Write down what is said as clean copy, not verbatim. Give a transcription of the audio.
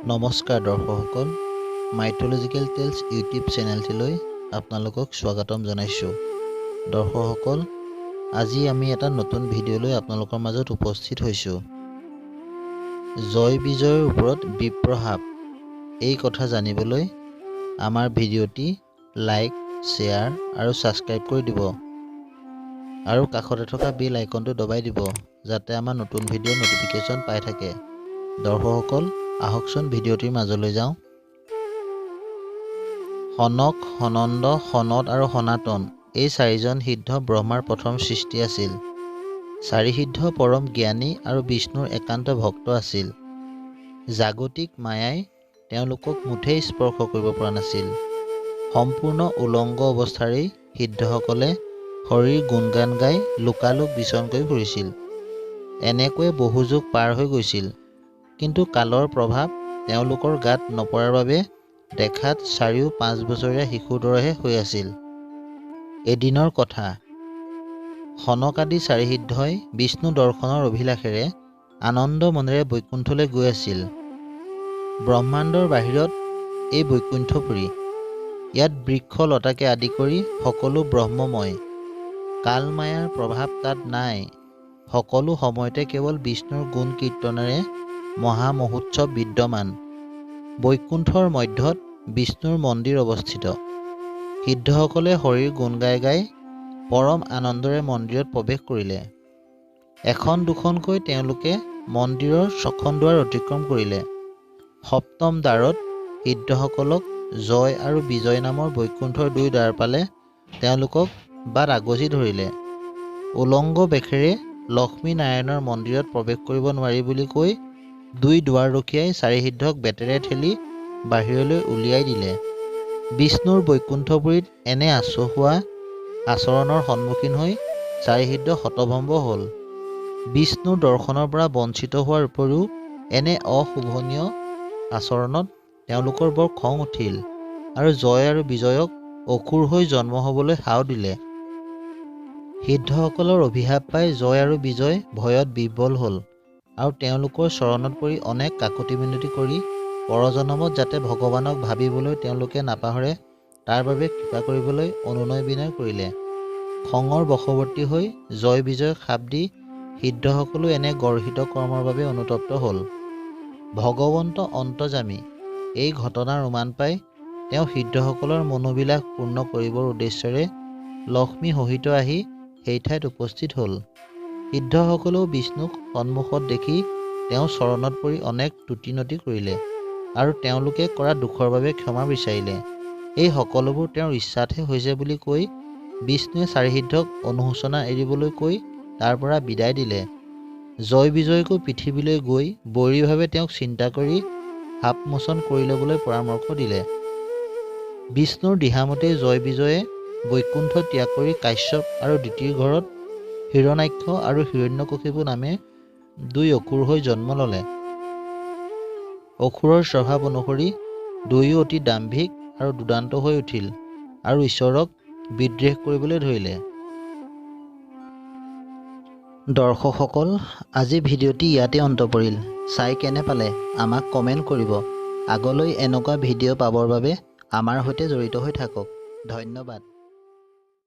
নমস্কাৰ দৰ্শকসকল, mythological tales YouTube চেনেলটিলৈ আপোনালোকক স্বাগতম জনাইছোঁ। দৰ্শকসকল, আজি আমি এটা নতুন ভিডিঅ' লৈ আপোনালোকৰ মাজত উপস্থিত হৈছোঁ। জয় বিজয়ৰ ওপৰত বিপ্ৰহাপ, এই কথা জানিবলৈ আমাৰ ভিডিঅ'টি লাইক, শ্বেয়াৰ আৰু ছাবস্ক্ৰাইব কৰি দিব আৰু কাষতে থকা বেল আইকনটো দবাই দিব, যাতে আমাৰ নতুন ভিডিঅ'ৰ ন'টিফিকেশ্যন পাই থাকে। দৰ্শকসকল, আহকচোন ভিডিঅ'টিৰ মাজলৈ যাওঁ। সনক, সনন্দ, সনত আৰু সনাতন এই চাৰিজন সিদ্ধ ব্ৰহ্মাৰ প্ৰথম সৃষ্টি আছিল। চাৰি সিদ্ধ পৰম জ্ঞানী আৰু বিষ্ণুৰ একান্ত ভক্ত আছিল। জাগতিক মায়াই তেওঁলোকক মুঠেই স্পৰ্শ কৰিব পৰা নাছিল। সম্পূৰ্ণ উলংগ অৱস্থাৰেই সিদ্ধসকলে হৰিৰ গুণগান গাই লোকালোক বিচৰণ কৰি ফুৰিছিল। এনেকৈয়ে বহু যুগ পাৰ হৈ গৈছিল, কিন্তু কালৰ প্ৰভাৱ তেওঁলোকৰ গাত নপৰাৰ বাবে দেখাত চাৰিও 5 বছৰীয়া শিশুৰ দৰেহে হৈ আছিল। এদিনৰ কথা, সনকাদি চাৰি সিদ্ধই বিষ্ণু দৰ্শনৰ অভিলাষেৰে আনন্দ মনেৰে বৈকুণ্ঠলৈ গৈ আছিল। ব্ৰহ্মাণ্ডৰ বাহিৰত এই বৈকুণ্ঠপুৰী, ইয়াত বৃক্ষ লতাকে আদি কৰি সকলো ব্ৰহ্মময়। কালমায়াৰ প্ৰভাৱ তাত নাই। সকলো সময়তে কেৱল বিষ্ণুৰ গুণ কীৰ্তনেৰে মহামহোৎসৱ বিদ্যমান। বৈকুণ্ঠৰ মধ্যত বিষ্ণুৰ মন্দিৰ অৱস্থিত। সিদ্ধসকলে হৰিৰ গুণ গাই গাই পৰম আনন্দৰে মন্দিৰত প্ৰৱেশ কৰিলে। এখন দুখনকৈ তেওঁলোকে মন্দিৰৰ ছখন দুৱাৰ অতিক্ৰম কৰিলে। সপ্তম দ্বাৰত সিদ্ধসকলক জয় আৰু বিজয় নামৰ বৈকুণ্ঠৰ দুই দ্বাৰপালে তেওঁলোকক বাট আগচি ধৰিলে। উলংগ বেশেৰে লক্ষ্মী নাৰায়ণৰ মন্দিৰত প্ৰৱেশ কৰিব নোৱাৰি বুলি কৈ দুই দুৱাৰৰখীয়াই চাৰি সিদ্ধক বেতেৰে ঠেলি বাহিৰলৈ উলিয়াই দিলে। বিষ্ণুৰ বৈকুণ্ঠপুৰীত এনে আচহুৱা আচৰণৰ সন্মুখীন হৈ চাৰি সিদ্ধ হতভম্ব হ'ল। বিষ্ণুৰ দৰ্শনৰ পৰা বঞ্চিত হোৱাৰ উপৰিও এনে অশোভনীয় আচৰণত তেওঁলোকৰ বৰ খং উঠিল আৰু জয় আৰু বিজয়ক অসুৰ হৈ জন্ম হ'বলৈ হাও দিলে। সিদ্ধসকলৰ অভিশাপ পাই জয় আৰু বিজয় ভয়ত বিহ্বল হ'ল আৰু তেওঁলোকৰ চৰণত পৰি অনেক কাকূতি মিনতি কৰি পৰজনমত যাতে ভগৱানক ভাবিবলৈ তেওঁলোকে নাপাহৰে তাৰ বাবে কৃপা কৰিবলৈ অনুনয় বিনয় কৰিলে। খঙৰ বশৱৰ্তী হৈ জয় বিজয়ক শাপ দি সিদ্ধসকলো এনে গৰ্হিত কৰ্মৰ বাবে অনুতপ্ত হ'ল। ভগৱন্ত অন্তৰ্যামী এই ঘটনাৰ উমান পাই তেওঁ সিদ্ধসকলৰ মনোবিলাস পূৰ্ণ কৰিবৰ উদ্দেশ্যেৰে লক্ষ্মী সহিত আহি সেই ঠাইত উপস্থিত হ'ল। সিদ্ধসকলেও বিষ্ণুক সন্মুখত দেখি তেওঁ চৰণত পৰি অনেক তুতি-নতি কৰিলে আৰু তেওঁলোকে কৰা দোষৰ বাবে ক্ষমা বিচাৰিলে। এই সকলোবোৰ তেওঁৰ ইচ্ছাতহে হৈছে বুলি কৈ বিষ্ণুৱে চাৰি সিদ্ধক অনুশোচনা এৰিবলৈ কৈ তাৰ পৰা বিদায় দিলে। জয় বিজয়কো পৃথিৱীলৈ গৈ বৈৰীভাৱে তেওঁক চিন্তা কৰি শাপমোচন কৰি ল'বলৈ পৰামৰ্শ দিলে। বিষ্ণুৰ দিহামতেই জয় বিজয়ে বৈকুণ্ঠ ত্যাগ কৰি কাশ্যপ আৰু দিতিৰ ঘৰত হিৰণ্যাক্ষ আৰু হিৰণ্যকশিপু নামে দুই অসুৰ হৈ জন্ম ল'লে। অসুৰৰ স্বভাৱ অনুসৰি দুয়ো অতি দাম্ভিক আৰু দুৰ্দান্ত হৈ উঠিল আৰু ঈশ্বৰক বিদ্বেষ কৰিবলৈ ধৰিলে। দৰ্শকসকল, আজি ভিডিঅ'টি ইয়াতে অন্ত পৰিল। চাই কেনে পালে আমাক কমেণ্ট কৰিব। আগলৈ এনেকুৱা ভিডিঅ' পাবৰ বাবে আমাৰ সৈতে জড়িত হৈ থাকক। ধন্যবাদ।